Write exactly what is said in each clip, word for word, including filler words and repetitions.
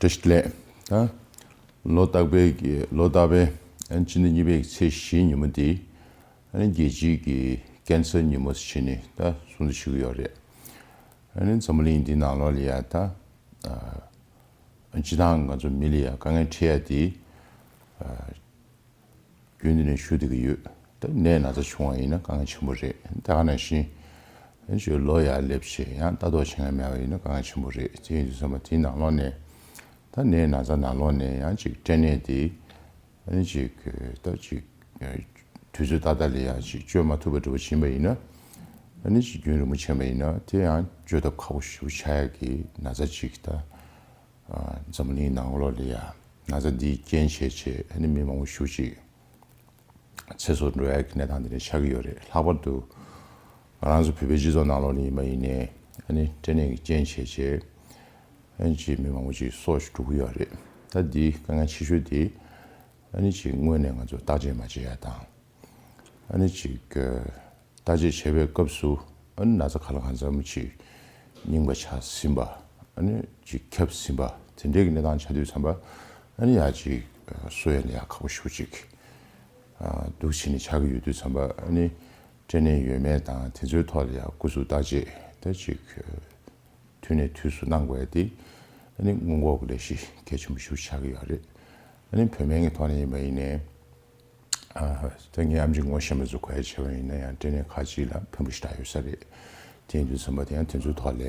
བཀྲ་ཤིས་བདེ་ལེགས། ད་ལོ་རྟག་པའི་གི་ལོ་རྟག་པའི་ཨ་ནི་སྤྱི་ཟླ་གཉིས་པའི་གི་ཚེས་བཞིའི་ཉིན་མོ་འདི་ཨ་ནི་རྒྱལ་སྤྱིའི་གི་ཀན་སར་ཉིན་མོ་ཟེར་བྱས་ནས་ད་སྲུང་བརྩི་ཞུ་གི་ཡོད་རེད། ཨ་ནི་འཛམ་བུ་གླིང་འདི་ནང་ལོགས་ལ་ཡ་ད་ཨ་སྤྱི་བཏང་ང་ཚོ་མི་ལ་ཡ་དཀའ་ངལ་འཕྲད་ཡ་དེ་ཨ་རྒྱུན་དུ་ནས་ཞུ་བསྡད་ཀྱི་ཡོད། ད་ནད་ན་ཚ་བྱུང་བ་ཡིན་ན་དཀའ་ངལ་ཆེན་པོ་རེད། ད་ག་ནང་བཞིན་ཨ་ནི་ལོ་ཡར་སླེབས་བྱས་ཡང་ལྟ་རྟོག་བྱེད་མཁན་མེད་པ་ཡིན་ན་དཀའ་ངལ་ཆེན་པོ་རེད། དེ་ཡིན་དུས་ཙམ་པ་དེའི་ནང་ལོགས་ནས་ད་ནད་ན་ཚ་ནང་ལོགས་ནས་ཡང་ཅིག་སྐྲན་ནད་དེ་ཨ་ནི་ཅིག་ད་ཅིག་དུས་ཚོད་ཏག་ཏག་ལ་ཡང་ཅིག་བཅོས་མ་ཐུབ་པ་འདྲ་པོ་ཕྱིན་པ་ཡིན་ན་ཨ་ནི་ཅིག་རྒྱུན་རིང་པོ་ཕྱིན་པ་ཡིན་ན་དེ་ཡང་བཅོས་ཐབས་ཁག་པོ་ཞེ་པོ་ཆགས་ཡ་གི་ན་ཚ་ཅིག་ད་འཛམ་གླིང་ནང་ལོགས་ལ་ཡང་ན་ཚ་འདིའི་རྐྱེན་བྱས་བྱས་ཨ་ནི་མི་མང་པོ་ཞེ་པོ་ཅིག་ཚེ་སྲོག་འགྲོ་ཡ་གི་གནས་སྟངས་འདི་འདྲ་ཆགས་ཀྱི་ཡོད་རེད། ལྷག་པར་དུ་ང་རང་ཚོ་བོད་པའི་སྤྱི་ཚོགས་ནང་ལོགས་ནས་ཡིན་པ་ཡིན་ནའི་ཨ་ནི་སྐྲན་ནད་ཀྱི་རྐྱེན་བྱས་བྱས་ཨ་ནི་ཅིག་མི་མང་པོ་ཅིག་སྲོག་ཤོར་གྱི་ཡོད་རེད། ད་འདི་དཀའ་ངལ་ཆེ་ཤོས་དེ་ཨ་ནི་ཅིག་སྔོན་ནས་ང་ཚོ་བརྟག་དཔྱད་མ་བྱས་ཡ་དང་། ཨ་ནི་ཅིག་བརྟག་དཔྱད་བྱེད་པའི་སྐབས་སུ་ཨ་ནི་ན་ཚ་ག་ལ་གང་འཚམ་ཅིག་རྙིང་པ་ཆགས་ཟིན་པ། ཨ་ནི་ཅིག་ཁྱབ་ཟིན་པ་དེ་འདྲའི་གི་གནས་སྟངས་ཆགས་དུས་ཙམ་པ་ཨ་ནི་ཡ་ཅིག་གསོ་ཡ་ནི་ཡ་ཁག་པོ་ཞེ་པོ་ཅིག་འདུག་བྱས་ནས་ཆགས་ཀྱི་ཡོད་དུས་ཙམ་པ་ཨ་ནི་སྐྲན་ནད་ཡོད་མེད་དང་དེ་ཚོའི་ཐོག་ལ་ཡ་སྐུ་གཟུགས་བརྟག་དཔྱད་ད་ཅིག་དུས་ནས་དུས་སུ་གནང་དགོས་ཡ་དེ་ཨ་ནི་སྔོན་འགོག་གི་ལས་གཞི་གལ་ཆེན་པོ་ཞེ་པོ་ཆགས་ཀྱི་ཡོད་རེད། ཨ་ནི་བོད་སྨན་གྱི་ཐོག་ནས་ཡིན་པ་ཡིན་ནའི། ཨ་ད་ངའི་ཨམ་ཆི་ངོ་ཤེས་པ་ཚོ་གོ་ཡ་བྱས་པ་ཡིན་ན་ཡང་སྐྲན་ནད་ཁག་ཅིག་ལ་ཕན་པོ་ཞེ་དྲག་ཡོད་ས་རེད། དེ་ཡིན་དུས་ཙམ་པ་དེ་ཡང་དེ་ཚོའི་ཐོག་ལ་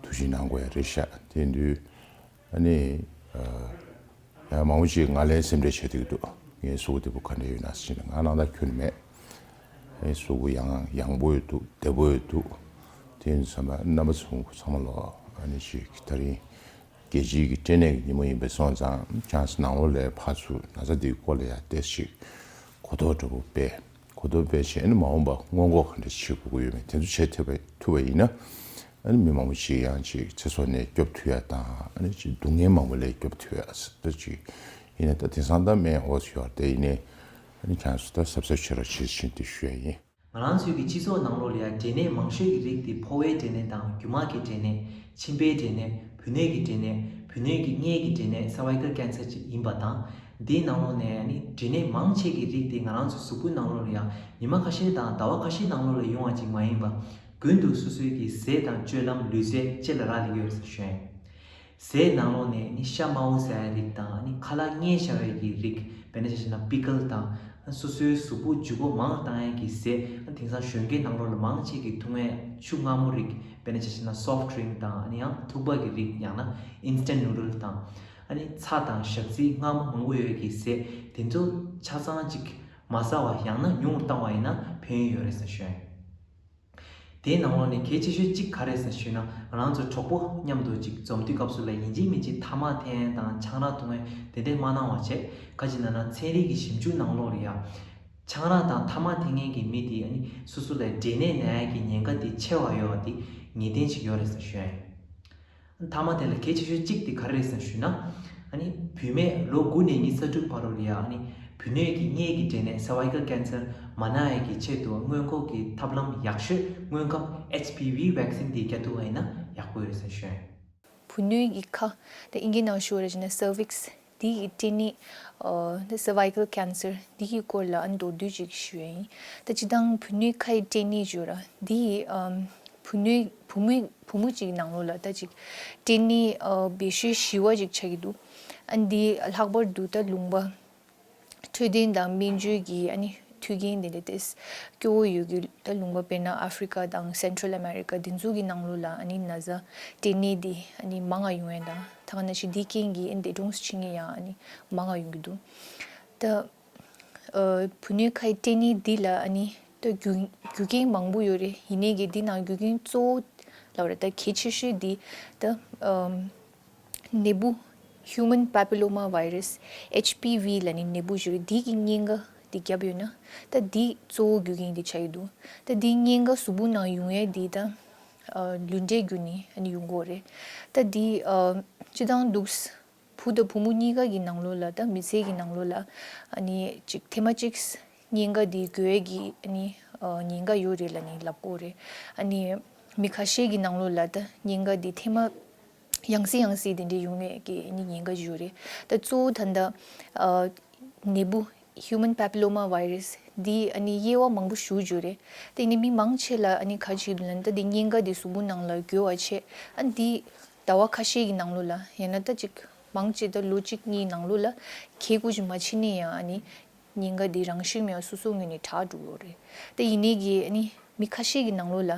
ཐུགས་ཞིབ་གནང་དགོས་ཡ་རེད་ཤག་དེ་ཡིན་དུས་ཨ་ནི་ཨ་ཡང་མང་པོ་ཅིག་ང་ལ་སེམས་ཁྲལ་བྱེད་ཐུབ་ཀྱི་འདུག་ངའི་གཟུགས་པོ་བདེ་པོ་ག་འདྲ་ཡོད་ན་ཟེར་ནས་ང་སྣང་དག་ཁྱོན་མེད། ཨ་ནི་གཟུགས་པོ་ཡང་ཡང་པོ་ཡོད་འདུག་བདེ་པོ་ཡོད་འདུག་དེ་ཡིན་དུས་ཙམ་པ་རྣམ་པ་ཚོ་ཚང་མ་ལོ་ཨ་ནི་ཅིག་ད་རིང་རྒྱལ་སྤྱིའི་གི་སྐྲན་ནད་ཀྱི་ཉིན་མོ་ཡིན་པ་སོང་ཙང་ཅང་སི་ནང་ལོགས་ལ་ཕར་ཚུར་ན་ཚ་འདིའི་སྐོར་ལ་ཡང་ཏོག་ཙམ་གོ་རྟོགས་འདྲ་པོ་སྤེལ། གོ་རྟོགས་སྤེལ་བྱས་ཨ་ནི་མ་འོངས་པ་སྔོན་འགོག་ག་འདྲ་བྱེད་དགོས་ཀྱི་ཡོད་མེད་དེ་ཚོ་བྱེད་ཐུབ་པ་ཐུབ་པ་ཡིན་ན་ཨ་ནི་མི་མང་པོ་ཞིག་ཡང་ཅིག་ཚེ་སྲོག་ནས་སྐྱོབ་ཐུབ་ཡ་དང་ཨ་ནི་ཅིག་སྡུག་བསྔལ་མང་པོ་ལས་སྐྱོབ་ཐུབ་ཡ་ཟེར་ད་ཅིག་ཡིན་ན་ད་དེང་སང་ད་སྨན་འོ་ཚོ་ཡོད་རེད། དེ་ཡིན་ནའི་ཨ་ནི་ཁྱེད་རང་ཚོ་ད་གཟབ་གཟབ་བྱེད་རོགས་བྱེད་བཞིན་དུ་ཞུ་ཡ་ཡིན། ང་རང་ཚོའི་གི་སྤྱི་ཚོགས་ནང་ལོགས་ལ་ཡང་འབྲས་ནད་མང་ཤོས་ཀྱི་རིགས་དེ་ཕོ་བའི་འབྲས་ནད་དང་རྒྱུ་མ་གི་འབྲས་ནད། མཆིན་པའི་འབྲས་ནད། བུ་སྣོད་ཀྱི་འབྲས་ནད། བུ་སྣོད་ཀྱི་མངལ་གྱི་འབྲས་ནད་cervical cancer ཅིག་ཡིན་པ་དང་། འདིའི་ནང་ལོགས་ནས་ནི་འབྲས་ནད་མང་ཆེ་གི་རིགས་དེ་ང་རང་ཚོའི་གཟུགས་པོའི་ནང་ལོགས་ལ་ཡང་ཉི་མ་ཁ་ཤས་དང་ཟླ་བ་ཁ་ཤས་ནང་ལོགས་ལ་ཡོང་བ་ཅིག་མ་ཡིན་པ། རྒྱུན་དུ་སོ་སོའི་གི་ཟས་དང་སྤྱོད་ལམ་ལུས་རྩལ་བཅས་ལ་རག་ལས་ཀྱི་ཡོད་རེད་ཟེར་ཞུ་ཡ་ཡིན། ཟས་ནང་ལོགས་ནས་ནི་ཤ་དམར་པོ་ཟ་ཡ་རིགས་དང་ནི་ཁ་ལག་མངར་ཤ་བའི་གི་རིགས། དཔེར་ན་ཆ་བཞག་ན་པི་ཀལ་དང་སོ་སོའི་གཟུགས་པོ་ལྗིད་ཁོག་མང་བཏང་ཡ་གི་ཟས། དེང་སང་གཞོན་སྐྱེས་ནང་ལོགས་ལ་མང་ཆེ་གི་འཐུང་ཡ་ཆུ་མངར་མོ་རིགས། དཔེར་ན་ཆ་བཞག་ན་soft drink དང་ནི་ཡང་ཐུག་པ་གི་རིགས་ཡང་ན་instant noodle དང་ནི་ཚྭ་དང་ཞག་རྩི་མངར་མོ་མང་པོ་ཡོད་ཀྱི་ཟས་དེ་ཚོ་ཆ་ཚང་ཅིག་མ་ཟ་བ་ཡང་ན་ཉུང་བཏང་བ་ཡིན་ན་ཕན་ཡོན་ཡོད་རེད་ཟེར་ཞུ་ཡ་ཡིན། དེའི་ནང་ལོགས་ནས་གལ་ཆེ་ཤོས་གཅིག་ག་རེ་ཟེར་ཞུས་ན། ང་རང་ཚོ་གྲོགས་པོ་མཉམ་དུ་ཅིག་འཛོམས་དུས་སྐབས་སུ་ལ་ཡིན་གཅིག་མིན་གཅིག་ཐ་མག་འཐེན་དང་ཆང་རག་འཐུང་ཡ་དེ་འདྲས་མ་གནང་བ་བྱས། ག་ཅི་ན་ན་ཚན་རིག་གི་ཞིབ་འཇུག་ནང་ལོགས་ལ་ཡ། ཆང་རག་དང་ཐ་མག་འཐེན་མཁན་གྱི་མི་དེ་ཨ་ནི་སོ་སོ་ལ་འབྲས་ནད་ན་ཡ་གི་ཉེན་ཁ་དེ་ཆེ་བ་ཡོད་པ་དེ་ངེས་གཏན་ཅིག་ཡོད་རེད་ཟེར་ཞུ་ཡ་ཡིན། མཐའ་མ་དེ་ལ་གལ་ཆེ་ཤོས་གཅིག་དེ་ག་རེ་རེད་ཟེར་ཞུས་ན། ཨ་ནི་བུད་མེད་ལོ་དགུ་ནས་ཉི་ཤུ་རྩ་དྲུག་བར་དུ་ལ་ཡ་ཨ་ནི་བུ་སྣོད་ཀྱི་མངལ་གྱི་འབྲས་ནད་cervical cancer མ་ན་ཡ་གི་ཆེད་དུ་སྔོན་འགོག་གི་ཐབས་ལམ་ཡག་ཤོས་སྔོན་ཁབ་H P V vaccine དེ་རྒྱག་ཐུབ་པ་ཡིན་ན་ཡག་པོ་ཡོད་རེད་ཟེར་ཞུ་ཡ་ཡིན། བུ་སྣོད་ཀྱི་ཁ་དེ་ཨིན་སྐད་ནང་ཞུ་བ་རེད་ཅེ་ན་cervix དེ་ཡི་སྐྲན་ནད། ཨ་དེ་cervical cancer དེ་ཡི་སྐོར་ལ་ཨ་ནི་མདོར་བསྡུས་ཅིག་ཞུ་ཡ་ཡིན། ད་སྤྱིར་བཏང་བུ་སྣོད་ཁའི་སྐྲན་ནད་ཞུ་ར་དེ་ཡི་ཨམ་བུ་སྣོད་བུ་མོའི་བུ་མོ་གཅིག་ནང་ལོགས་ལ་ད་ཅིག་སྐྲན་ནད་ཨ་བེད་སྤྱོད་ཞི་བ་ཅིག་ཆགས་ཀྱི་འདུག་ཨ་ནི་དེ་ལྷག་པར་དུ་ད་ལུང་པ་འཕྲོད་བསྟེན་དང་སྨན་བཅོས་ཀྱི་ཨ་ནི་མཐུན་རྐྱེན་དེ་འདྲ་ཏེ་སྐྱོ་བོ་ཡོད་ཀྱི། ད་ལུང་པ་དཔེར་ན་ཨ་ཧྥི་རི་ཀ་དང་Central America དེ་ཚོ་གི་ནང་ལོགས་ལ་ཨ་ནི་ན་ཚ་སྐྲན་ནད་དེ་ཨ་ནི་མང་ང་ཡོང་ཡ་དང་ད་ག་ནང་བཞིན་དེའི་རྐྱེན་གྱིས་ཨ་ནི་འདས་གྲོངས་སུ་ཕྱིན་མཁན་ཡང་ཨ་ནི་མང་ང་ཡོང་གི་འདུག་ད་ཨ་བུ་སྣོད་ཁའི་སྐྲན་ནད་འདི་ལ་ཨ་ནི་ད་རྒྱུ་རྒྱུ་རྐྱེན་མང་པོ་ཡོད་རེད། ཡིན་ནའི་གི་འདི་ནང་རྒྱུ་རྐྱེན་གཙོ་བོ་ལབ་ར་ད་གལ་ཆེ་ཤོས་འདི་ད་ཨམ་ནད་འབུ་human papilloma virus H P V ལབ་ནི་ནད་འབུ་ཞིག་རེད། འདི་གི་གཉན་ཁ་འདི་བརྒྱབ་ཡོད་ན་ད་འདི་གཙོ་བོ་རྒྱུ་རྐྱེན་འདི་ཆགས་ཀྱི་འདུག་ད་འདི་གཉན་ཁ་གཟུགས་པོ་ནང་ཡོང་ཡས་འདི་ད་ཨ་ལུས་འབྲེལ་བརྒྱུད་ནས་ཨ་ནི་ཡོང་གི་ཡོད་རེད། ད་འདི་ཨ་སྤྱིར་བཏང་འདུག་བུ་དང་བུ་མོ་གཉིས་ཀ་གི་ནང་ལོགས་ལ་ད་མི་ཚེ་གི་ནང་ལོགས་ལ་ཨ་ནི་ཅིག་ཐེངས་མ་གཅིག་གཉན་ཁ་འདི་འགོས་ཀྱི་ཨ་ནི་ཨ་ཉེན་ཁ་ཡོད་རེད་ལབ་ནི་ལབ་ཀྱི་ཡོད་རེད། ཨ་ནི་མི་ཁ་ཤས་ཀྱི་ནང་ལོགས་ལ་ད་ཉེན་ཁ་འདི་ཐེངས་མ་ ཡང་སེ་ཡང་སེ་དེ་འདྲའི་ཡོང་ཡས་ཀྱི་ཨ་ནི་ཉེན་ཁ་ཞིག་ཡོད་རེད། ད་གཙོ་བོ་ད་ལྟ་ཨ་ནད་འབུ་Human Papilloma Virus འདི་ཨ་ནི་དབྱེ་བ་མང་པོ་ཞིག་ཡོད་རེད། ད་ཡིན་ནའི་མི་མང་ཆེ་ལ་ཨ་ནི་ག་ཅིག་ལབ་ན་ད་འདི་ཉེན་ཁ་འདི་གཟུགས་པོ་ནང་ལ་འགོས་པ་བྱས། ཨ་ནི་འདི་ཟླ་བ་ཁ་ཤས་ཀྱི་ནང་ལོགས་ལ་ཡང་ན་ད་ཅིག་མང་ཆེ་ད་ལོ་གཅིག་གཉིས་ནང་ལོགས་ལ་གས་ཀུ་ཅིག་མ་ཕྱིན་ནའི་ཡང་ཨ་ནི་ཉེན་ཁ་འདི་རང་བཞིན་མེད་པ་སོ་སོ་ངོས་ནས་དྲག་འགྲོ་གི་ཡོད་རེད། ད་ཡིན་ནའི་གི་ཨ་ནི་མི་ཁ་ཤས་ཀྱི་ནང་ལོགས་ལ་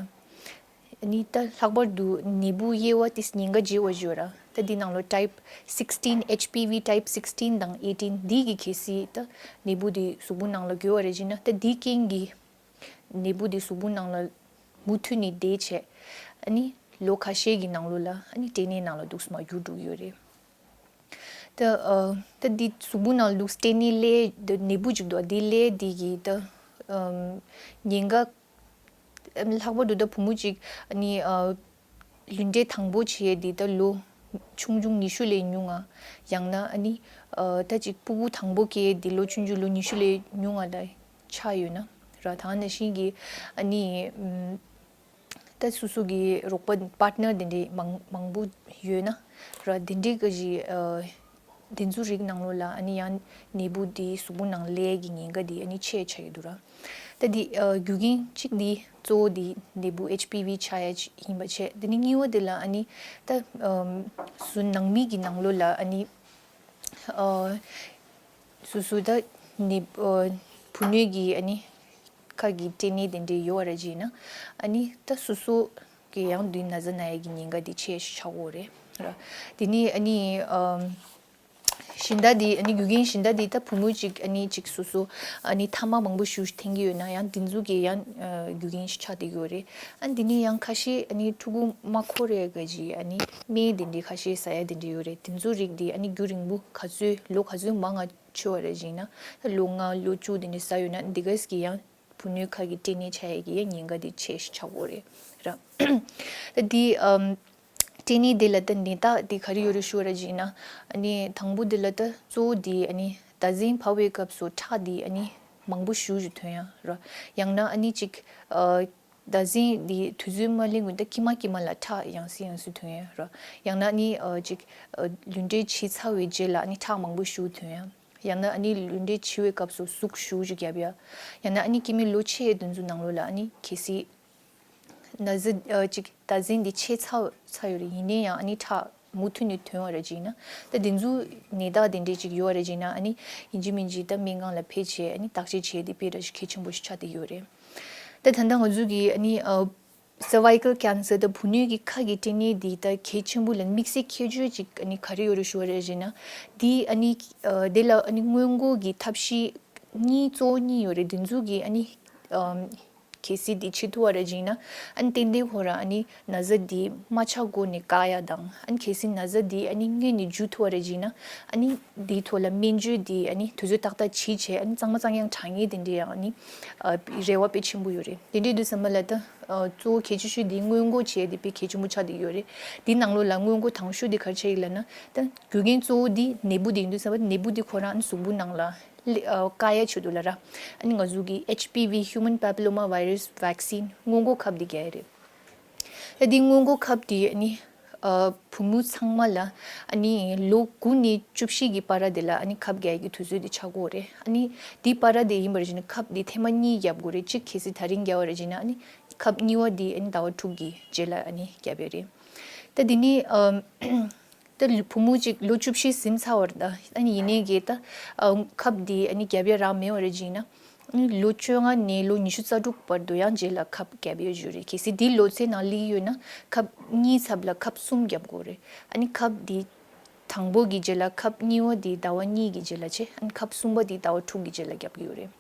ཨ་ནི་ད་ལྷག་པར་དུ་ནད་འབུ་དབྱེ་བ་དེ་ཉེན་ཁ་འབྱེད་པ་ཞིག་ཡོད་ར། ད་འདི་ནང་ལོགས་Type sixteen H P V Type sixteen དང་eighteen འདི་གི་གལ་སྲིད་ད་ནད་འབུ་དེ་གཟུགས་པོ་ནང་ལ་འགོས་པ་རེད་ཅེ་ན། ད་འདི་རྐྱེན་གྱིས་ནད་འབུ་དེ་གཟུགས་པོ་ནང་ལ་མུ་མཐུད་ནས་བསྡད་བྱས། ཨ་ནི་ལོ་ཁ་ཤས་ཀྱི་ནང་ལོགས་ལ་ཨ་ནི་སྐྲན་ནད་ནང་ལ་འདུག་སེ་མར་འགྱུར་འགྲོ་གི་ཡོད་རེད། ད་ཨ་ད་འདི་གཟུགས་པོ་ནང་ལ་འདུག་སེ་སྐྲན་ནད་སླེབས་ད་ནད་འབུ་ཅིག་འདུག་འདི་སླེབས་འདི་གི་ད་ཨམ་ཉེན་ཁ་ལྷག་པར་དུ་ད་བུ་མོ་ཅིག་ཨ་ནི་ཨ་ལུས་འབྲེལ་དང་པོ་བྱས་འདི་ད་ལོ་ཆུང་ཆུང་ཉི་ཤུ་ལས་ཉུང་ང་། ཡང་ན་ཨ་ནི་ཨ་ད་ཅིག་ཕྲུ་གུ་དང་པོ་སྐྱེས་འདི་ལོ་ཆུང་ཆུང་ལོ་ཉི་ཤུ་ལས་ཉུང་ང་ལ་ཆགས་ཡོད་ན་ར། ད་ནང་བཞིན་གྱི་ཨ་ནི་ཨམ་ད་སོ་སོ་གི་རོགས་པ་partner དེ་འདྲའི་མང་མང་པོ་ཡོད་ན་ར། དེ་འདྲའི་གི་ཨ་དེ་ཚོའི་རིགས་ནང་ལོགས་ལ་ཨ་ནི་ཡང་ནད་འབུ་འདི་གཟུགས་པོ་ནང་སླེབས་ཀྱི་ཉེན་ཁ་འདི་ཨ་ནི་ཆེ་ཆགས་ཀྱི་འདུག་ར། ད་འདི་ཨ་རྒྱུ་རྐྱེན་གཅིག་འདི་གཙོ་བོ་འདི་ནད་འབུ་H P V ཆགས་ཡ་ཅིག་ཡིན་པ་བྱས། དེ་ནས་གཉིས་པ་འདི་ལ་ཨ་ནི་ད་ཨམ་སོ་སོ་ནང་མི་གི་ནང་ལོགས་ལ་ཨ་ནི་ཨ་སོ་སོ་ད་ནི་ཨ་བུ་སྣོད་ཀྱི་ཨ་ནི་ཁ་གི་སྐྲན་ནད་དེ་འདྲའི་ཡོད་པ་རེད་ཅེ་ན། ཨ་ནི་ད་སོ་སོ་གི་ཡང་འདི་ན་ཚ་ན་ཡ་གི་ཉེན་ཁ་འདི་ཆེ་ཤོས་ཆགས་ཀྱི་ཡོད་རེད་ར། དེ་ནས་ཨ་ནི་ཨམ་གཞན་དག་འདི་ཨ་ནི་རྒྱུ་རྐྱེན་གཞན་དག་འདི་ད་བུ་མོ་གཅིག་ཨ་ནི་གཅིག་སོ་སོ་ཨ་ནི་ཐ་མག་མང་པོ་ཞིག་འཐེན་གྱི་ཡོད་ན་ཡང་དེ་ཚོ་གི་ཡང་ཨ་རྒྱུ་རྐྱེན་ཞིག་ཆགས་བསྡད་ཀྱི་ཡོད་རེད། ཨ་ནི་དེ་ནས་ཡང་ཁ་ཤས་ཨ་ནི་ཕྲུ་གུ་མ་འཁོར་ཡ་གི་ཨ་ནི་སྨན་དེ་འདྲའི་ཁ་ཤས་ཟ་ཡ་དེ་འདྲ་ཡོད་རེད། དེ་ཚོ་རིགས་འདི་ཨ་ནི་རྒྱུན་རིང་པོ་ག་ཚོད་ལོ་ག་ཚོད་མང་ང་ཆོད་པ་རེད་ཅེ་ན། ད་ལོ་ལྔ་ལོ་བཅུ་དེ་འདྲ་ཟ་ཡོད་ན་འདི་ག་གི་ཡང་བུ་སྣོད་ཁ་གི་སྐྲན་ནད་ཆགས་ཡ་གི་ཡང་ཉེན་ཁ་དེ་ཆེ་ཤོས་ཆགས་ཀྱི་ཡོད་རེད་ར། ད་འདི་ཨམ་སྐྲན་ནད་དེ་ལ་ད་ནད་རྟགས་དེ་ག་རེ་ཡོད་རེད་ཞུ་བ་རེད་ཅེ་ན། ཨ་ནི་དང་པོ་དེ་ལ་ད་གཙོ་བོ་དེ་ཨ་ནི་ཟླ་ཟན་བབས་པའི་སྐབས་སུ་ཁྲག་དེ་ཨ་ནི་མང་པོ་ཞེ་པོ་ཅིག་ཐོན་ཡ་ར། ཡང་ན་ཨ་ནི་ཅིག་ཨ་ཟླ་ཟན་དེ་དུས་ཚོད་མ་སླེབས་སྔོན་ད་ཀྱི་མ་ཀྱི་མ་ལ་ཁྲག་ཡང་སེ་ཡང་སེ་ཐོན་ཡ་ར། ཡང་ན་ཨ་ནི་ཨ་ཅིག་ཨ་ལུས་འབྲེལ་བྱས་ཚར་བའི་རྗེས་ལ་ཨ་ནི་ཁྲག་མང་པོ་ཞེ་པོ་ཐོན་ཡ། ཡང་ན་ཨ་ནི་ལུས་འབྲེལ་བྱས་པའི་སྐབས་སུ་ཟུག་ཞེ་པོ་ཅིག་བརྒྱབ་ཡ། ཡང་ན་ཨ་ནི་སྐྱེ་དམན་ལོ་ཆེ་དེ་ཚོའི་ནང་ལོགས་ལ་ཨ་ནི་གལ་སྲིད་ན་ཚ་ཨ་ཅིག་ཟླ་ཟན་འདི་ཆད་ཚར་ཚར་ཡོད་རེད། ཡིན་ནའི་ཡང་ཨ་ནི་ཁྲག་མུ་མཐུད་ནས་ཐོན་པ་རེད་ཅེ་ན། ད་དེ་ཚོའི་ནད་རྟགས་དེ་འདྲས་ཅིག་ཡོད་རེད་ཅེ་ན། ཨ་ནི་ཡིན་གཅིག་མིན་གཅིག་ད་སྨན་ཁང་ལ་ཕེབས་བྱས་ཨ་ནི་བརྟག་དཔྱད་བྱས་ཏེ་དཔེ་ར་ཞིག་གལ་ཆེན་པོ་ཞིག་ཆགས་བསྡད་ཡོད་རེད། ད་ད་ལྟ་ང་ཚོ་གི་ཨ་ནི་ཨ་cervical cancer ད་བུ་སྣོད་ཀྱི་ཁ་གི་སྐྲན་ནད་འདི་ད་གལ་ཆེན་པོ་ལ་དམིགས་བསལ་ཁྱད་ཆོས་ཅིག་ཨ་ནི་ག་རེ་ཡོད་རེད་ཞུ་བ་རེད་ཅེ་ན། འདི་ཨ་ནི་ཨ་དེ་ལ་ཨ་ནི་སྔོན་འགོག་གི་ཐབས་ཤེས་གཉིས་གཙོ་བོ་གཉིས་ཡོད་རེད། དེ་ཚོ་གི་ཨ་ནི་ཨ་གལ་སྲིད་འདི་བྱེད་ཐུབ་པ་རེད་ཅེ་ན། ཨ་ནི་ཏན་ཏན་ཁོ་རང་ཨ་ནི་ན་ཚ་འདི་མ་ཆགས་གོང་ནས་བཀག་ཡ་དང་། ཨ་ནི་གལ་སྲིད་ན་ཚ་འདི་ཨ་ནི་སྔོན་ནས་འཇུ་ཐུབ་པ་རེད་ཅེ་ན། ཨ་ནི་འདིའི་ཐོག་ལ་སྨན་བཅོས་འདི་ཨ་ནི་དུས་ཚོད་ཏག་ཏག་བྱས་བྱས་ཨ་ནི་གཙང་མ་གཙང་རྐྱང་དྲག་མཁན་དེ་འདྲའི་ཡང་ཨ་ནི་ཨ་རེ་བ་དཔེ་ཆེན་པོ་ཡོད་རེད། དེ་འདྲའི་དུས་ཙམ་པ་ལ་ད་ཨ་གཙོ་བོ་གལ་ཆེ་ཤོས་འདི་སྔོན་འགོག་བྱས་ཏེ་དཔེ་གལ་ཆེན་པོ་ཆགས་བསྡད་ཡོད་རེད། འདི་ནང་ལོགས་ལ་སྔོན་འགོག་དང་ཤོས་འདི་ག་རེ་བྱས་ཡོད་ལབ་ན། ད་རྒྱུ་རྐྱེན་གཙོ་བོ་འདི་ནད་འབུ་འདི་ཡིན་དུས་ཙམ་པ་ནད་འབུ་འདི་ཁོ་རང་ཨ་ནི་གཟུགས་པོ་ནང་ལ་ལི་ཨ་བཀག་ཡ་ཆེད་དུ་ལ་ར། ཨ་ནི་ང་ཚོ་གི་H P V Human Papilloma Virus Vaccine སྔོན་འགོག་ཁབ་འདི་རྒྱག་ཡ་རེད། ད་འདི་སྔོན་འགོག་ཁབ་འདི་ཨ་ནི་ཨ་བུ་མོ་ཚང་མ་ལ་ཨ་ནི་ལོ་དགུ་ནས་བཅུ་བཞི་གི་བར་དེ་ལ་ཨ་ནི་ཁབ་རྒྱག་ཡ་གི་དུས་ཚོད་འདི་ཆགས་ཀྱི་ཡོད་རེད། ཨ་ནི་འདི་བར་དེ་ཡིན་པར་བྱས་ན་ཁབ་འདི་ཐེངས་མ་གཉིས་རྒྱབ་དགོས་རེད། གཅིག་གལ་སྲིད་ད་རིང་རྒྱབ་པ་རེད་བྱས་ན་ཨ་ནི་ཁབ་གཉིས་པ་འདི་ཨ་ནི་ཟླ་བ་དྲུག་གི་རྗེས་ལ་ཨ་ནི་རྒྱབ་ཡ་རེད། ད་འདི་ནི་ཨ་ད་ལུ་བུ་མོ་གཅིག་ལོ་བཅུ་བཞི་ཟིན་ཚར་བ་རེད། ད་ཨ་ནི་ཡིན་ནའི་གི་ད་ཨ་ཁབ་འདི་ཨ་ནི་རྒྱབ་ཡ་རག་མེད་པ་རེད་བྱས་ན། ཨ་ནི་ལོ་བཅོ་ལྔ་ནས་ལོ་ཉི་ཤུ་རྩ་དྲུག་བར་དུ་ཡང་རྗེས་ལ་ཁབ་རྒྱབ་ཡ་ཞུ་རེད། གལ་སྲིད་འདི་ལོ་ཚད་ནང་སླེབས་ཡོད་ན་ཁབ་གཉིས་ཚབ་ལ་ཁབ་གསུམ་རྒྱབ་དགོས་རེད། ཨ་ནི་ཁབ་འདི་དང་པོ་གི་རྗེས་ལ་ཁབ་གཉིས་པ་འདི་ཟླ་བ་གཉིས་ཀྱི་རྗེས་ལ་བྱས། ཨ་ནི་ཁབ་གསུམ་པ་འདི་ཟླ་བ་དྲུག་གི་རྗེས་ལ་རྒྱབ་ཀྱི་ཡོད་རེད།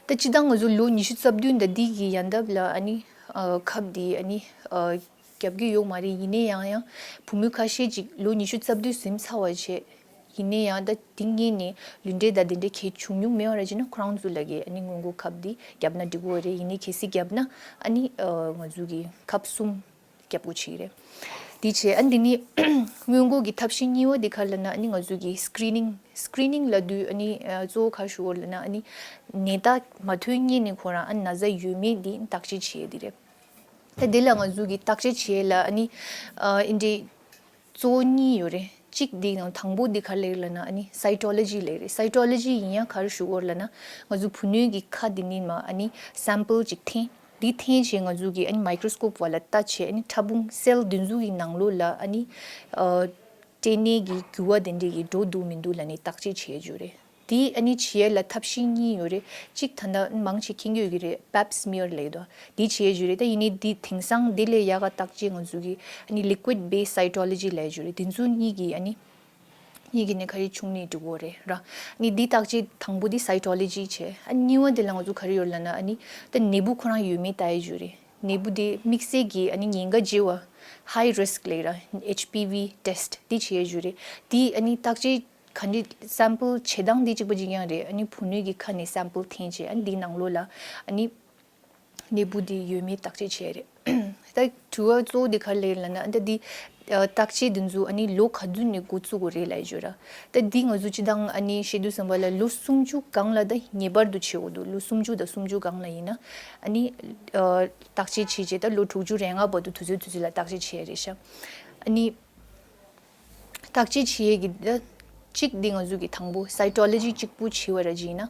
ད་སྤྱིར་བཏང་ང་ཚོ་ལོ་ཉི་ཤུ་རྩ་བདུན་ད་འདི་གི་ཡན་འདབ་ལ་ཨ་ནི་ཨ་ཁབ་འདི་ཨ་ནི་ཨ་རྒྱབ་ཀྱི་ཡོད་མ་རེད། ཡིན་ནའི་ཡང་ཡང་བུ་མོ་ཁ་ཤས་ཅིག་ལོ་ཉི་ཤུ་རྩ་བདུན་ཟིན་ཚར་བ་བྱས། ཡིན་ནའི་ཡང་ད་འདི་སྔོན་ནས་ལུས་འབྲེལ་དང་དེ་འདྲའི་གལ་བྱུང་མྱོང་མེད་པ་རེད་བྱས་ན་ཁོ་རང་ཚོ་ལ་གི་ཨ་ནི་སྔོན་འགོག་ཁབ་འདི་བརྒྱབ་ན་འགྲིག་གི་ཡོད་རེད། ཡིན་ནའི་གལ་སྲིད་བརྒྱབ་ན་ཨ་ནི་ཨ་ང་ཚོ་གི་ཁབ་གསུམ་རྒྱབ་དགོས་བྱེད་ཀྱི་རེད། དེ་བྱས་ཨ་ནི་དེ་ནི་སྔོན་འགོག་གི་ཐབས་ཤེས་གཉིས་པ་དེ་ག་རེ་ལབ་ན་ཨ་ནི་ང་ཚོ་གི་screening screening ལབ་དུས་ཨ་ནི་ཨ་གཙོ་བོ་ག་རེ་ཞུ་དགོས་ལབ་ན་ཨ་ནི་ནད་རྟགས་མ་ཐོན་སྔོན་ནས་ཁོ་རང་ཨ་ནི་ན་ཚ་ཡོད་མེད་དེ་བརྟག་དཔྱད་བྱེད་ཡས་དེ་རེད། ད་དེ་ལ་ང་ཚོ་གི་བརྟག་དཔྱད་བྱེད་ཡས་ལ་ཨ་ནི་ཨ་ཨིན་དྲི་ གཙོ་བོ་གཉིས་ཡོད་རེད། གཅིག་འདི་ནང་དང་པོ་འདི་ག་རེ་ལབ་ན་ཨ་ནི་སའི་ཊོ་ལོ་ཇི་ལབ་རེད། སའི་ཊོ་ལོ་ཇི་ཡིན་ཡང་ག་རེ་ཞུ་དགོས་རེད་ལབ་ན་ང་ཚོ་བུ་སྣོད་ཀྱི་ཁ་འདི་ནས་མ་ཨ་ནི་སེམ་པལ་ཅིག་འཐེན། འདི་འཐེན་བྱས་ང་ཚོ་གི་ཨ་ནི་མའི་ཀྲོ་སི་ཀོབ་བ་ལ་ལྟ་བྱས་ཨ་ནི་ཕྲ་ཕུང་སེལ་འདི་ཚོ་གི་ནང་ལོགས་ལ་ཨ་ནི་ཨ་སྐྲན་ནད་ཀྱི་འགྱུར་བ་དེ་འདྲས་ཀྱི་འགྲོ་འདུག་མི་འདུག་ལབ་ནས་བརྟག་དཔྱད་བྱེད་རྒྱུ་རེད། དེ་ཨ་ནི་བྱེད་ཡས་ལ་ཐབས་ཤེས་གཉིས་ཡོད་རེད། གཅིག་ད་ལྟ་མང་ཆེ་མཁྱེན་གྱི་ཡོད་ཀྱི་རེད། པེབ་སི་མི་ཡར་ལབ་ཀྱི་འདུག་འདི་བྱེད་རྒྱུ་རེད། ད་ཡིན་ནའི་འདི་དེང་སང་འདི་ལས་ཡག་ག་བརྟག་དཔྱད་ང་ཚོ་གི་ཨ་ནི་ལི་ཀུའིཌ་བེ་སི་སའི་ཊོ་ལོ་ཇི་ལབ་རྒྱུ་རེད། དེ་ཚོ་གཉིས་ཀྱི་ཨ་ནི་གཉིས་ཀྱི་ནས་ག་རེ་བྱུང་ནས་འགྲོ་གི་རེད་ར། ཨ་ནི་འདི་བརྟག་དཔྱད་དང་པོ་འདི་སའི་ཊོ་ལོ་ཇི་བྱས། ཨ་ནི་གཉིས་པ་དེ་ལ་ང་ཚོ་ག་རེ་ཡོད་ལབ་ན་ཨ་ནི་ད་ནད་འབུ་ཁོ་རང་ཡོད་མེད་ལྟ་ཡས་རྒྱུ་རེད། ནད་འབུ་དེ་དམིགས་བསལ་གྱི་ཨ་ནི་ཉེན་ཁ་ཆེ་བ་ཧའི་རི་སི་ཀི་ལབ་ར་ཨེཆ་པི་ཝི་ཊེ་སི་ཊི་འདི་བྱེད་ཡས་རྒྱུ་རེད། འདི་ཨ་ནི་བརྟག་དཔྱད་ག་འདྲ་སེམ་པལ་བྱེད་སྟངས་འདི་གཅིག་པ་གཅིག་རྐྱང་རེད། ཨ་ནི་བུ་སྣོད་ཀྱི་ཁ་ནས་སེམ་པལ་འཐེན་བྱས་ཨ་ནི་འདིའི་ནང་ལོགས་ལ་ཨ་ནི་ནད་འབུ་འདི་ཡོད་མེད་བརྟག་དཔྱད་བྱས་རེད། ད་དྲི་བ་གཙོ་བོ་འདི་ག་རེ་ལབ་ན་ཨ་ད་འདི་ཨ་བརྟག་དཔྱད་འདི་ཚོ་ཨ་ནི་ལོ་ག་ཚོད་ནས་འགོ་བཙུགས་དགོས་རེད་ལབ་ཡས་རྒྱུ་ར། ད་འདི་ང་ཚོ་སྤྱིར་བཏང་ཨ་ནི་བཤད་དུས་ཙམ་པ་ལ་ལོ་སུམ་ཅུ་སྒང་ལ་ད་ངེས་པར་དུ་བྱེད་དགོས་འདུག་ལོ་སུམ་ཅུ་དང་སུམ་ཅུ་སྒང་ལ་ཡིན་ན་ཨ་ནི་ཨ་བརྟག་དཔྱད་བྱས་རྗེས་ད་ལོ་དྲུག་ཅུ་རེ་ལྔ་བར་དུ་དུས་ཚོད་དུས་ཚོད་ལ་བརྟག་དཔྱད་བྱས་རེད་ཤག་ཨ་ནི། བརྟག་དཔྱད་བྱེད་ཡས་ཀྱི་འདི་གཅིག་འདི་ང་ཚོ་གི་དང་པོ་སའི་ཊོ་ལོ་ཇི་གཅིག་པུ་བྱེད་པ་ར་ཅིག་ཡིན་ན།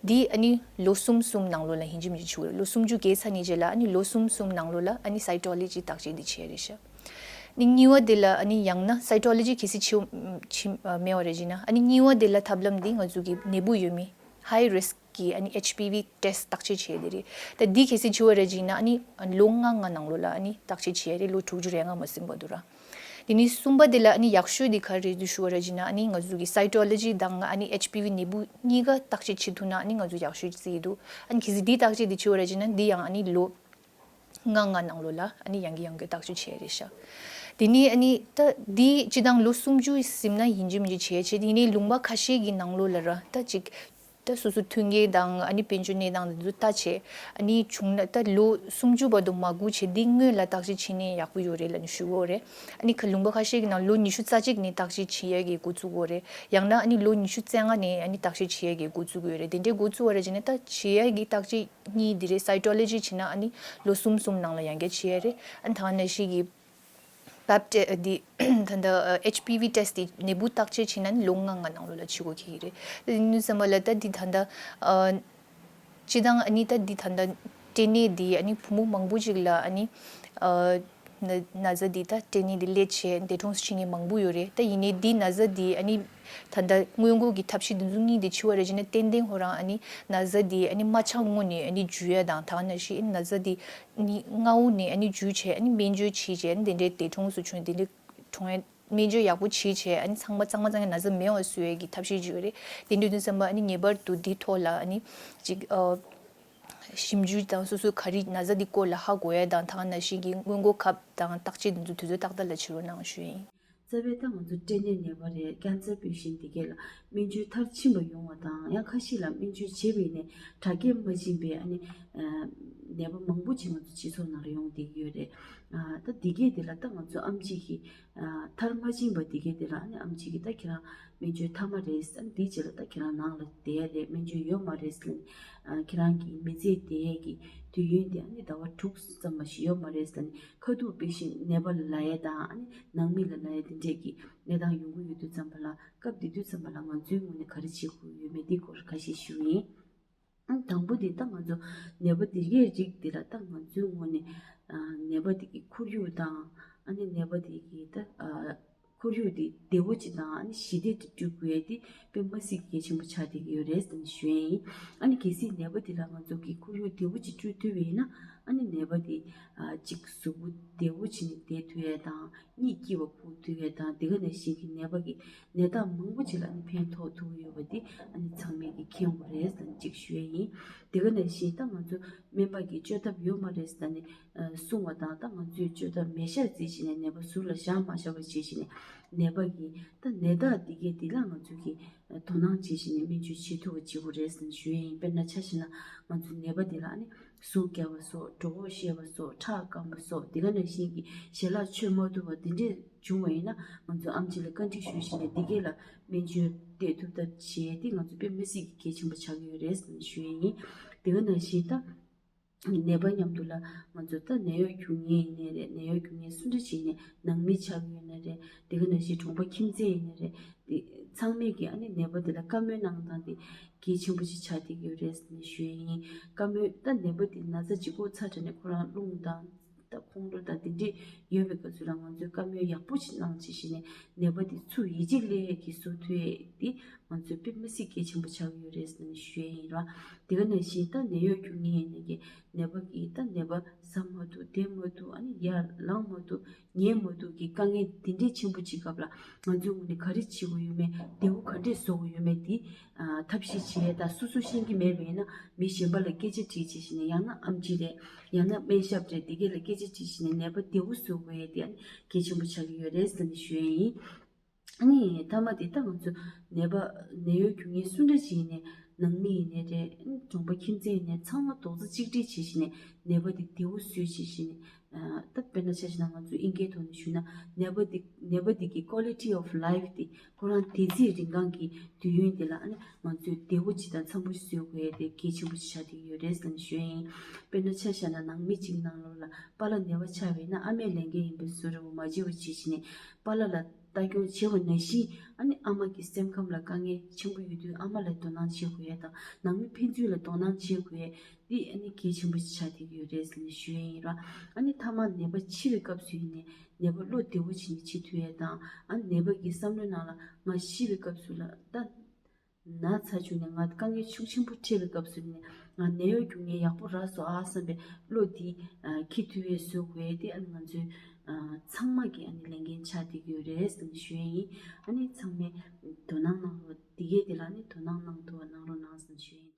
འདི་ཨ་ནི་ལོ་གསུམ་གསུམ་ནང་ལོགས་ལ་ཡིན་གཅིག་མིན་གཅིག་བྱེད་དགོས་རེད། ལོ་སུམ་ཅུ་བརྒལ་ཚར་ནས་རྗེས་ལ་ཨ་ནི་ལོ་གསུམ་གསུམ་ནང་ལོགས་ལ་ཨ་ནི་སའི་ཊོ་ལོ་ཇི་བརྟག་དཔྱད་འདི་བྱེད་རེད་ཤག་ཨ་ནི་གཉིས་པ་དེ་ལ་ཨ་ནི་ཡང་ན་སའི་ཊོ་ལོ་ཇི་གལ་སྲིད་བྱེད་བྱེད་མེད་པ་ར་ཅིག་ཡིན་ན་ཨ་ནི་གཉིས་པ་དེ་ལ་ཐབས་ལམ་འདི་ང་ཚོ་གི་ནད་འབུ་ཡོད་མེད་ཧའི་རི་སི་ཀི་གི་ཨ་ནི་ཨེཆ་པི་ཝི་ཊེ་སི་ཊི་བརྟག་དཔྱད་བྱེད་དེ་རེད། ད་འདི་གལ་སྲིད་བྱེད་པ་ར་ཅིག་ཡིན་ན་ཨ་ནི་ལོ་ལྔ་ལྔ་ནང་ལོགས་ལ་ཨ་ནི་བརྟག་དཔྱད་བྱེད་ཡས་རེད། ལོ་དྲུག་ཅུ་རེ་ལྔ་མ་ཟིན་བར་དུ་ར། དེ་ནས་གསུམ་པ་དེ་ལ་ཨ་ནི་ཡག་ཤོས་དེ་ག་རེ་རེད་འདུག་ཞུ་བ་ར་ཅིག་ན་ཨ་ནི་ང་ཚོ་གི་སའི་ཊོ་ལོ་ཇི་དང་ཨ་ནི་ཨེཆ་པི་ཝི་ནད་འབུ་གཉིས་ཀ་བརྟག་དཔྱད་བྱེད་ཐུབ་ན་ཨ་ནི་ང་ཚོ་ཡག་ཤོས་བརྩི་ཡི་འདུག་ཨ་ནི་གལ་སྲིད་འདི་བརྟག་དཔྱད་དེ་བྱེད་པ་ར་ཅིག་ན་འདི་ཡང་ཨ་ནི་ལོ་ལྔ་ལྔ་ནང་ལོགས་ལ་ཨ་ནི་ཡང་གི་ཡང་གི་བརྟག་དཔྱད་བྱེད་ཡས་རེད་ཤག་དེ་ནས་ཨ་ནི་ད་འདི་སྤྱིར་བཏང་ལོ་སུམ་ཅུ་ཟིན་ན་ཡིན་གཅིག་མིན་གཅིག་བྱེད་བྱེད་དེ་ནས་ལུང་པ་ཁ་ཤས་ཀྱི་ནང་ལོགས་ལ་ར་ད་ཅིག་ད་སོ་སོ་མཐུན་རྐྱེན་དང་ཨ་ནི་དཔལ་འབྱོར་གནས་སྟངས་དེ་ཚོ་ལྟ་བྱས་ཨ་ནི་བྱུང་ན་ད་ལོ་སུམ་ཅུ་བར་དུ་མ་སྒུག་བྱས་འདི་སྔོན་ལ་བརྟག་དཔྱད་བྱས་ནས་ཡག་པོ་ཡོད་རེད་ལབ་ནས་ཞུ་གི་ཡོད་རེད། ཨ་ནི་ཁ་ལུང་པ་ཁ་ཤས་ཀྱི་ནང་ལོ་ཉི་ཤུ་རྩ་གཅིག་ནས་བརྟག་དཔྱད་བྱེད་ཡས་ཀྱི་འགོ་བཙུགས་ཡོད་རེད། ཡང་ན་ཨ་ནི་ལོ་ཉི་ཤུ་རྩ་ལྔ་ནས་ཨ་ནི་བརྟག་དཔྱད་བྱེད་ཡས་ཀྱི་འགོ་བཙུགས་ཡོད་རེད། དེ་འདྲའི་འགོ་བཙུགས་པ་རེད་བྱས་ན་ད་བྱེད་ཡས་ཀྱི་བརྟག་དཔྱད་གཉིས་འདི་རེད། སའི་ཊོ་ལོ་ཇི་བྱས་ན་ཨ་ནི་ལོ་གསུམ་གསུམ་ནང་ལ་ཡང་བསྐྱར་བྱེད་ཡས་རེད། ཨ་ནི་ད་ག་ནང་བཞིན་གྱི་པེབ་ཊེ་འདི་ད་ལྟ་ཨེཆ་པི་ཝི་ཊེ་སི་འདི་ནད་འབུ་བརྟག་དཔྱད་བྱེད་ན་ནི་ལོ་ལྔ་ལྔ་ནང་ལོགས་ལ་བྱེད་དགོས་ཀྱི་རེད། དེ་ཡིན་དུས་ཙམ་པ་ལ་ད་འདི་ད་ལྟ་ཨ་སྤྱིར་བཏང་ཨ་ནི་ད་འདི་ད་ལྟ་སྐྲན་ནད་འདི་ཨ་ནི་བུ་མོ་མང་པོ་ཅིག་ལ་ཨ་ནི་ཨ་ན་ན་ཚ་འདི་ད་སྐྲན་ནད་འདི་སླེབས་བྱས་འདས་གྲོངས་སུ་ཕྱིན་མཁན་མང་པོ་ཡོད་རེད། ད་ཡིན་ནའི་འདི་ན་ཚ་འདི་ཨ་ནི་ད་ལྟ་སྔོན་འགོག་གི་ཐབས་ཤེས་འདི་ཚོ་གཉིས་འདི་བྱེད་པ་རེད་བྱས་ན་ཏན་ཏན་ཁོ་རང་ཨ་ནི་ན་ཚ་འདི་ཨ་ནི་མ་ཆགས་སྔོན་ནས་ཨ་ནི་འཇུ་ཡ་དང་ད་ག་ནང་བཞིན་ན་ཚ་འདི་ནི་སྔ་བོ་ནས་ཨ་ནི་འཇུ་བྱས་ཨ་ནི་སྨན་བཅོས་བྱས་བྱས་ཨ་ནི་དེ་འདྲའི་འདས་གྲོངས་སུ་བྱུང་དེ་འདྲའི་གྲོངས་ཡ་སྨན་བཅོས་ཡག་པོ་བྱས་བྱས་ཨ་ནི་ཚང་མ་གཙང་མ་གཙང་མ་ན་ཚ་མེད་པ་བཟོ་ཡས་ཀྱི་ཐབས་ཤེས་ཅིག་ཡོད་རེད། དེ་འདྲ་ཡིན་དུས་ཙམ་པ་ཨ་ནི་ངེས་པར་དུ་འདིའི་ཐོག་ལ་ཨ་ནི་ཅིག་ཨ་ཞིབ་འཇུག་དང་སོ་སོའི་ག་རེ་ན་ཚ་འདི་སྐོར་ལ་ཧ་གོ་ཡ་དང་ད་ག་ནང་བཞིན་གྱི་སྔོན་འགོག་ཁབ་དང་བརྟག་དཔྱད་འདི་ཚོ་དུས་ཚོད་ཏག་ཏག་ལ་བྱེད་རོགས་གནང་ཞུ་ཡིན། རྩ་བའི་ད་ང་ཚོ་སྐྲན་ནད་ནད་པ་རེད། ཀན་སར་པེ་ཤེན་འདི་གས་ལ་སྨན་བཅོས་མཐར་ཕྱིན་པ་ཡོང་བ་དང་ཡང་ཁ་ཤས་ལ་སྨན་བཅོས་བྱས་པ་ཡིན་ནའི་དྲག་སྐྱེད་མ་ཕྱིན་པའི་ཨ་ནི་ནད་པ་མང་པོ་ཅིག་ང་ཚོ་སྤྱི་ཚོགས་ནང་ལ་ཡོང་བསྡད་ཀྱི་ཡོད་རེད། ད་འདི་གས་འདི་ལ་ད་ང་ཚོ་ཨེམ་ཆི་གིས་མཐར་མ་ཕྱིན་པ་འདི་གས་འདི་ལ་ཨ་ནི་ཨེམ་ཆི་གིས་ད་ཁྱེད་རང་སྨན་བཅོས་མཐའ་མ་རེད། ཨ་ནི་འདིའི་རྗེས་ལ་ད་ཁྱེད་རང་ནང་ལ་བསྡད་ཡ་རེད། སྨན་བཅོས་ཡོད་མ་རེད་ཟེར་ནས་ཁྱེད་རང་གི་མི་ཚེ་བསྡད་ཡས་ཀྱི་དུས་ཡུན་དེ་ཨ་ནི་ཟླ་བ་དྲུག་ཙམ་མ་ཞིག་ཡོད་མ་རེད་ཟེར་ནས་ཁ་ཐུག་པེ་ཤེན་ནད་པ་ལ་ལབ་ཡས་དང་ཨ་ནི་ནང་མི་ལ་ལབ་ཡས་དེ་འདྲས་ཀྱི་གནས་སྟངས་ཡོང་གི་ཡོད་དུས་ཙམ་པ་ལ་སྐབས་དེ་དུས་ཙམ་པ་ལ་ང་ཚོའི་ངོས་ནས་ག་རེ་བྱེད་དགོས་ཡོད་མེད་འདི་སྐོར་ཁ་ཤས་ཞུ་ཡིན། ཨང་དང་པོ་དེ་ད་ང་ཚོ་ནད་པ་དེ་གའི་རིགས་དེ་ལ་ད་ང་ཚོའི་ངོས་ནས་ནད་པ་དེ་གི་ཁོར་ཡུག་དང་ཨ་ནི་ནད་པ་དེ་གི་ད་ཁོར་ཡུག་དེ་བདེ་བོ་ཅིག་དང་ཨ་ནི་ཞི་བདེ་དེ་སྤྲོད་དགོས་ཡ་དེ་དཔེ་མ་སྲིད་གལ་ཆེན་པོ་ཆགས་བསྡད་ཀྱི་ཡོད་རེད་ཟེར་ནས་ཞུ་ཡ་ཡིན། ཨ་ནི་གལ་སྲིད་ནད་པ་དེ་ལ་ང་ཚོ་གི་ཁོར་ཡུག་བདེ་བོ་ཅིག་སྤྲོད་ཐུབ་པ་ཡིན་ན་ཨ་ནི་ནད་པ་དེ་ཅིག་གཟུགས་པོ་བདེ་བོ་བྱས་ནས་བསྡད་ཐུབ་ཡ་དང་གཉིད་སྐྱིད་པ་ཁུག་ཐུབ་ཡ་དང་དེ་ག་ནང་བཞིན་གྱི་ནད་པ་གི་ནད་རྟགས་མང་པོ་ཅིག་ལ་ཨ་ནི་ཕན་ཐོགས་ཐུབ་ཡོད་པ་དེ་ཨ་ནི་ཚང་མས་ཀྱི་མཁྱེན་དགོས་རེད་ཟེར་ནས་ཅིག་ཞུ་ཡ་ཡིན། དེ་ག་ནང་བཞིན་ད་ང་ཚོ་སྨན་པ་གིས་བཅོས་ཐབས་ཡོད་མ་རེད་ཟེར་ནས་གསུང་བ་དང་ད་ང་ཚོས་བཅོས་ཐབས་མེད་ཤག་བརྩིས་བྱས་ནས་ནད་པ་ཟུར་ལ་བཞག་མ་བཞག་པ་བྱས་བྱས་ནས་ནད་པ་གི་ད་ནད་རྟགས་འདི་གས་འདི་ལ་ང་ཚོ་གིས་དོ་སྣང་བྱས་བྱས་ནས་སྨན་བཅོས་བྱེད་ཐུབ་པ་བྱེད་དགོས་རེད་ཟེར་ནས་ཞུ་ཡ་ཡིན། དཔེར་ན་ཆ་བཞག་ན་ང་ཚོ་ནད་པ་འདི་ལ་ཨ་ནི་ཟུག་རྒྱག་པ་སོགས་གྲོད་ཁོག་བཤལ་བ་སོགས་ཁྲག་སྐམ་པ་སོགས་དེ་ག་ནང་བཞིན་གྱི་ཞལ་ལག་མཆོད་མ་ཐུབ་པ་འདི་འདྲས་བྱུང་བ་ཡིན་ན་ང་ཚོ་ཨེམ་ཆི་ལ་བཀའ་འདྲི་ཞུས་བྱས་ནས་འདི་གས་ལ་སྨན་བཅོས་སྤྲད་ཐུབ་ཐབས་བྱས་ཏེ་ང་ཚོ་དཔེ་མི་སྲིད་ཀྱི་གལ་ཆེན་པོ་ཆགས་ཀྱི་ཡོད་རེད་ཟེར་ནས་ཞུ་ཡ་ཡིན། དེ་ག་ནང་བཞིན་ད་ ནད་པ་མཉམ་དུ་ལ་ང་ཚོ་ད་ནད་གཡོག་རྒྱུག་མཁན་ཡིན་ནའི་རེད། ནད་གཡོག་རྒྱུག་མཁན་སུ་འདྲ་ཞིག་ནས་ནང་མི་ཆགས་ཡོད་ན་རེད། དེ་ག་ནང་བཞིན་གྲོང་པ་ཁྱིམ་མཚེས་ཡིན་ནའི་རེད། དེ་ཚང་མས་ཀྱི་ཨ་ནི་ནད་པ་དེ་ལ་བཀའ་མོལ་གནང་སྟངས་དེ་གལ་ཆེན་པོ་ཞིག་ཆགས་བསྡད་ཀྱི་ཡོད་རེད་ཟེར་ནས་ཞུ་ཡས་ཡིན། བཀའ་མོལ་ད་ནད་པ་དེ་ན་ཚ་ཅིག་ཕོག་ཚར་དྲགས་ནས་ཁོ་རང་རླུང་བཏང་ད་ཁོང་ཁྲོ་དང་དེ་འདྲས་ཡོད་པའི་སྐབས་སུ་ལ་ང་ཚོས་བཀའ་མོལ་ཡག་པོ་ཞིག་གནང་བྱས་ཤིག་ནས་ནད་པ་དེ་ཚུར་ཡིད་ཆེས་སླེབས་ཡས་ཀྱི་བཟོ་ཐུབ་ཡས་དེ་ང་ཚོས་དཔེ་མི་སྲིད་གལ་ཆེན་པོ་ཆགས་ཀྱི་ཡོད་རེད་ཟེར་ནས་ཞུ་ཡས་ཡིན་ར། དེ་ག་ནང་བཞིན་ད་ནད་གཡོག་རྒྱུག་མཁན་ཡིན་ནའི་གི་ནད་པ་གིས་ད་ནད་པ་ཟ་མ་ཐུབ་བསྡད་མ་ཐུབ་ཨ་ནི་ཡར་ལངས་མ་ཐུབ་ཉལ་མ་ཐུབ་ཀྱི་དཀའ་ངལ་དེ་འདྲས་ཆེན་པོ་ཅིག་སྐབས་ལ་ང་ཚོའི་ངོས་ནས་ག་རེ་བྱེད་དགོས་ཡོད་མེད། འདེའུ་ག་འདྲས་བཟོ་དགོས་ཡོད་མེད་དེ་ཨ་ཐབས་ཤེས་བྱེད་ཡས་དང་། སོ་སོ་ཤེས་ཀྱི་མེད་པ་ཡིན་ན་མི་གཞན་པ་ལ་སྐད་ཆ་དྲིས་བྱས་ཤིག་ནས། ཡང་ན་ཨེམ་ཆི་རེད། ཡང་ན་སྨན་ཞབས་རེད། དེ་གས་ལ་སྐད་ཆ་དྲིས་ཤིག་ནས་ནད་པ་བདེ་པོ་བཟོ་དགོས་ཡས་དེ་ཨ་ནི་གལ་ཆེན་པོ་ཆགས་ཀྱི་ཡོད་རེད་ཟེར་ནས་ཞུ་ཡས་ཡིན། ཨ་ནི་མཐའ་མ་དེ་ད་ང་ཚོ་ནད་པ་ནད་གཡོག་རྒྱུག་མཁན་སུ་འདྲ་ཞིག་ཡིན་ནའི་ནང་མི་ཡིན་ནའི་རེད། ཨ་ནི་གྲོང་པ་ཁྱིམ་མཚེས་ཡིན་ནའི་ཚང་མ་རྡོག་རྩ་གཅིག་སྒྲིལ་བྱས་ཤིག་ནས་ནད་པ་དེ་བདེ་པོ་བཟོས་བྱས་ཤིག་ནས། ད་དཔེར་ན་ཆ་བཞག་ན་ང་ཚོ་ཨིན་སྐད་ཐོག་ནས་ཞུས་ན་ནད་པ་དེ་ནད་པ་དེ་གི་quality of life དེ་ཁོ་རང་བདེ་ཚེ་རིང་གང་གི་དུས་ཡུན་དེ་ལ་ཨ་ནི་ང་ཚོས་བདེ་པོ་ཅིག་དང་འཚམ་པོ་ཞིག་བཟོ་དགོས་ཡས་དེ་གལ་ཆེན་པོ་ཞིག་ཆགས་བསྡད་ཀྱི་ཡོད་རེད་ཟེར་ནས་ཞུ་ཡས་ཡིན། དཔེར་ན་ཆ་བཞག་ན་ནང་མི་གཅིག་ནང་ལོགས་ལ་པཱ་ལགས་ནད་པ་ཆགས་པ་ཡིན་ན་ཨ་མས་ལས་འགན་ཡིན་པའི་བཟོ་འདྲ་བོ་མ་བྱེད་པ་བྱས་ཤིག་ནས་པཱ་ལགས་ལ་ལྟ་སྐྱོང་བྱེད་པ་ནང་བཞིན་ཨ་ནི་ཨ་མ་གི་སེམས་ཁམས་ལ་དཀའ་ངལ་ཆེན་པོ་ཡོད་དུས་ཨ་མ་ལ་དོ་སྣང་བྱེད་དགོས་ཡས་དང་། ནང་མི་ཕན་ཚུན་ལ་དོ་སྣང་བྱེད་དགོས་ཡས་འདི་ཨ་ནི་གལ་ཆེན་པོ་ཞིག་ཆགས་བསྡད་ཀྱི་ཡོད་རེད་ཟེར་ནས་ཞུ་ཡས་ཡིན་ར། ཨ་ནི་མཐའ་མ་ནད་པ་འཆི་བའི་སྐབས་སུ་ཡིན་ནའི་ནད་པ་བློ་བདེ་པོ་བྱས་ནས་འཆི་ཐུབ་ཡས་དང་། ཨ་ནི་ནད་པ་གི་བསམ་བློའི་ནང་ལ་ང་ཤི་བའི་སྐབས་སུ་ལ་ད་ན་ཚ་བྱུང་ནས་ང་དཀའ་ངལ་ཤུགས་ཆེན་པོ་འཕྲད་པའི་སྐབས་སུ་ནས་ང་ནད་གཡོག་རྒྱུག་མཁན་ཡག་པོ་རག་སོང་ཨ་བསམ་པའི་བློ་འདི་ཨ་འཁྱེར་ཐུབ་ཡས་བཟོ་དགོས་ཡས་དེ་ཨ་ནི་ང་ཚོའི་ཨ་ཚང་མ་གི་ཨ་ནི་ལས་འགན་ཆགས་བསྡད་ཀྱི་ཡོད་རེད་ཟེར་ནས་ཞུ་ཡས་ཡིན། ཨ་ནི་ཚང་མས་དོ་སྣང་གནང་རོགས། འདི་གས་དེ་ལ་ཨ་ནི་དོ་སྣང་གནང་ཐུབ་པ་གནང་རོགས་གནང་ཟེར་ནས་ཞུ་ཡས་ཡིན།